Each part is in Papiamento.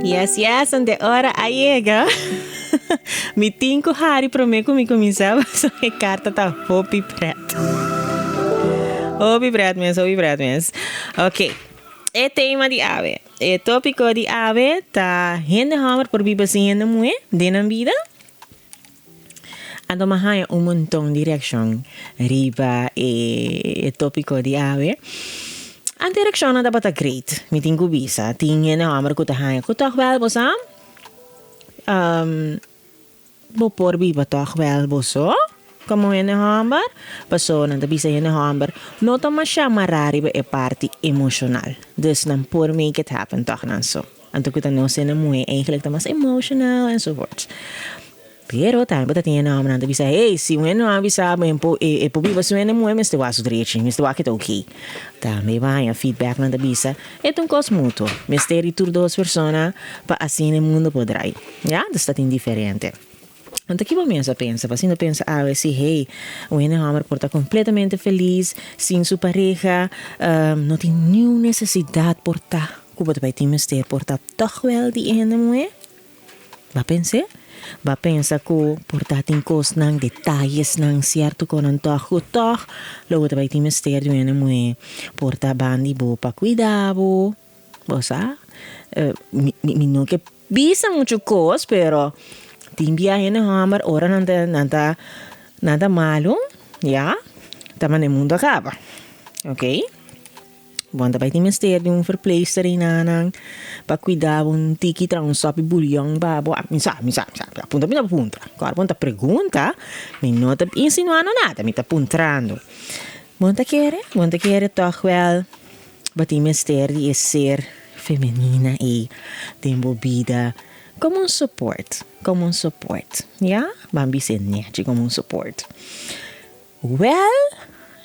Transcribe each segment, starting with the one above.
Yes, yes, ante ora a yega. Mi tin ku hari promé ku mi kuminsá pasobra e karta ta hopi pret. Hopi pret mes, hopi pret mes. Ok, e tema di awe, e tópiko di awe ta hende hòmber por biba sin hende muhé den nan bida? Anto mi a haña un monton di reakshon riba e tópiko di awe. Anto e reakshonnan tabata great, mi tin ku bisa. Tin hende hòmber ku ta haña ku tòg wèl bo sa, bo por biba tòg wèl bo so komo hende hòmber. Pasobra nan ta bisa hende hòmber no ta masha mará riba e parti emoshonal. Dus nan por make it happen tòg nan so. Anto ku ta nos hende muhé eigentlik ta mas emoshonal enzovoorts. Pero tambe bo ta tin hende hombernan ta bisa, hey, si un hende no a bisa bo e por biba sin un hende muhe mester wak su drechi, mester wak e ta oké. Tambe bo haña feedbacknan ta bisa, e ta un kos mutuo, mester di tur dos persona pa asina e mundo por drai. Ya, dus ta tin diferente. Anto ki bo mes a pensa? Bo a sinta pensa awe si, hey, un hende homber por ta completamente feliz sin su pareha, no tin niun necesidad por ta ku bo ta bai tin mester por ta tòg wèl di e hende muhe? Ba pens'é? Ba pensa ku por ta tin kosnan, detayesnan, sierto konan tòg ku tòg lo bo ta bai tin mester di un hende muhé por ta bandi bo pa kuida bo. Bo sa, mi mi no ke bisa muchu kos, pero tin bia hende hòmber ora nan ta nan ta nan ta malu, ya, ta manda e mundu a kaba, oke. Bo ta bai tin mester di un verpleegster einanan pa cuida bo un tiki traha un sopi bulion pa bo. Mi sa, mi sa, mi sa. Puntra mi ta puntra. Ora bo ta pregunta, mi no ta insinuando nada, mi ta puntrando. Bo ta kere? Bo ta kere toch wel bo tin mester di e ser femenina ei den bo bida como un support, como un support, ya? Ban bis'e nechi como un support. Wel,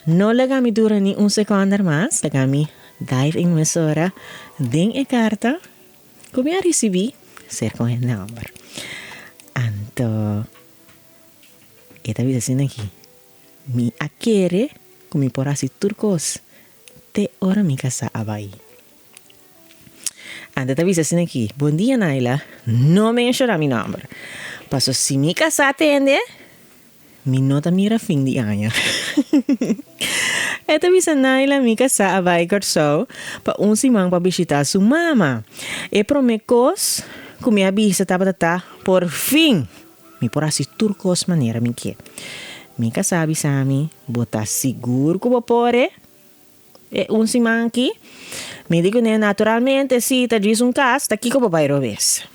no laga mi dura ni un seconde mas, laga mi dive in mesora den e carta cu mi a ricibi cerca un hende homber. Anto e ta bisa asina aki, Mi a kere cu mi por haci tur cos te ora mi casa a bay. Anto e ta bisa asina aki, Bon dia Naila, no menciona mi nomber, paso si mi casa tende, Mi no ta mira fin di aña. E ta bisa Naila mi kasá a bai Kòrsou pa un siman pa bishitá su mama. E promé kos ku mi a bisa tabata ta, Por fin! Mi por hasi tur kos manera mi ke. Mi kasá a bisa mi, Bo ta sigur ku bo por e? E un siman aki? Mi di kuné, Naturalmente, si ta djis un kas, ta kiko bo bai robes?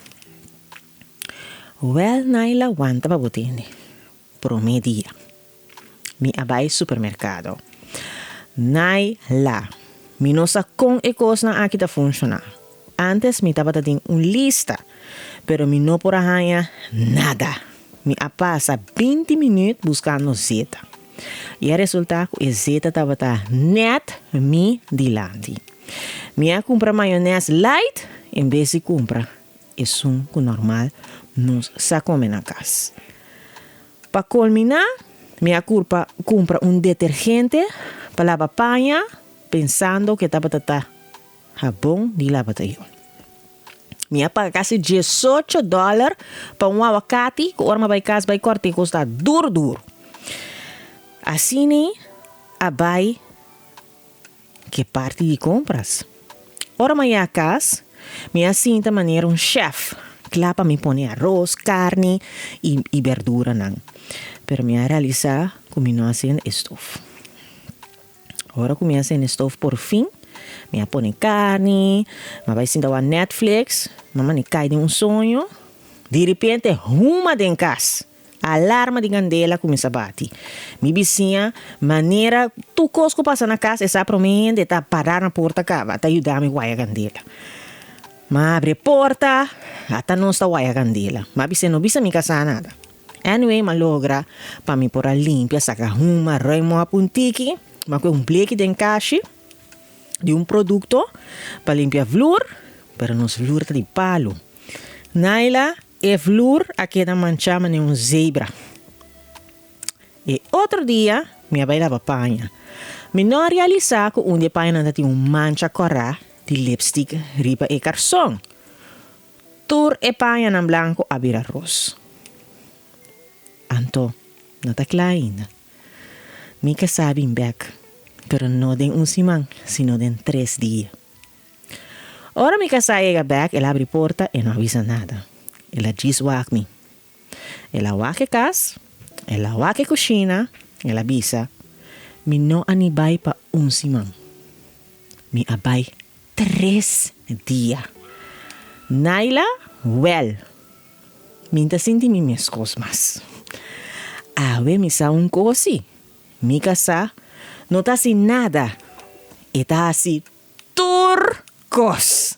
Wèl Naila wanta pa bo tende. Promé dia mi a bai supermerkado. Naila, Mi no sa kon e kosnan aki ta funshoná. Ántes mi tabata tin un lista, pero mi no por a haña nada. Mi a pasa binti minüt buskando zeta. I a resultá ku e zeta tabata nèt mi dilanti. Mi a kumpra mayonès light en bes di kumpra Esun ku normal nos sa kome na kas. Pa kolminá, mi a kurpa kumpra un detergente pa laba paña pensando ku e tabata ta habon di laba tayo. Mi a paga kasi diesocho dòler pa un awakati ku ora mi a bai kas bai kòrta e kos ta duru duru. Asina a bai. Ke parti di kompras? Ora mi a yega kas, mi a sinta manera un shèf, kla pa mi pone aros, karni i i berduranan. Pero mi a realisá ku mi no a sende e stof. Ora ku mi a sende e stof porfin, mi a pone karni, mi a bai sinta wak Netflix, mi a manda kai den un soño, diripiente huma den kas! Alarma di candela cuminsa bati. Mi bisiña, manera tur cos cu pasa na cas e sa prome hende ta para na porta caba ta yuda mi waya candela. Mi a abri e porta, ata nos ta waya candela. Mi a bisa no bisa mi casa nada. Anyway mi a logra pa mi por a limpia, saca huma, ruim op un tiki, mi a coge un bleki den cashi di un producto pa limpia vloer, pero nos vloer ta di palo. Naila. E vloer a keda manchá manera un zebra. E otro dia mi a bai laba paña. Mi no a realisá ku un di e pañanan ta tin un mancha kòrá di lipstik riba e karson. Tur e pañanan blanku a bira ros. Anto, no ta kla ainda. Mi kasá bin bèk, pero no den un siman, sino den tres dia. Ora mi kasá yega bèk, el a habri porta, e no a bisa nada. El a djis wak mi. El a wak e kas, el a wak e kushina, el a bisa, Mi no a ni bai pa un siman. Mi a bai tres dia. Naila, Wèl, mi n'ta sinti mi meskos mas. Awe mi sa un kos si, mi kasá no ta hasi nada, e ta hasi Tur kos!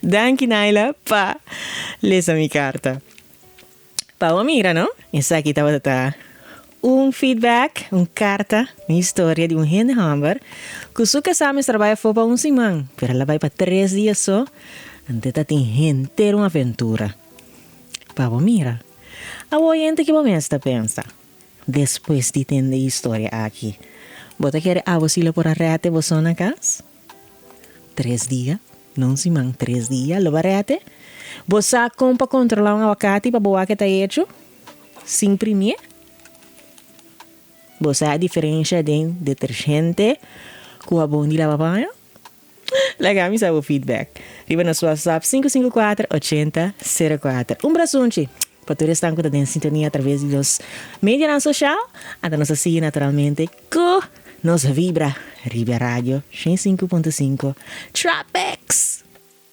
Danki Naila pa lesa mi karta. Pa bo mira no, esaki tabata ta un feedback, un karta, un historia di un hende hòmber ku su kasá mester a bai afó pa un siman, pero el a bai pa tres dia so, anto ta tin henter un aventura. Pa bo mira. Awor oyente ki bo mes ta pensa? Despues di tende e historia aki, bo ta kere abo si lo por a rete boso na kas? Tres dia, no un siman, tres dia lo bo a rete? Bo sa kon pa kontrolá un awakati pa bo wak e ta hecho sin primié? Bo sa e diferensha den detergente ku habon di laba paña? Laga mi sa bo feedback riba nos WhatsApp 554 80 04. Un brasunchi pa tur esnan ku ta den sintonia atraves di nos medianan soshal. Anta nos a sigui naturalmente ku nos vibra riba radio 105.5 Tropics.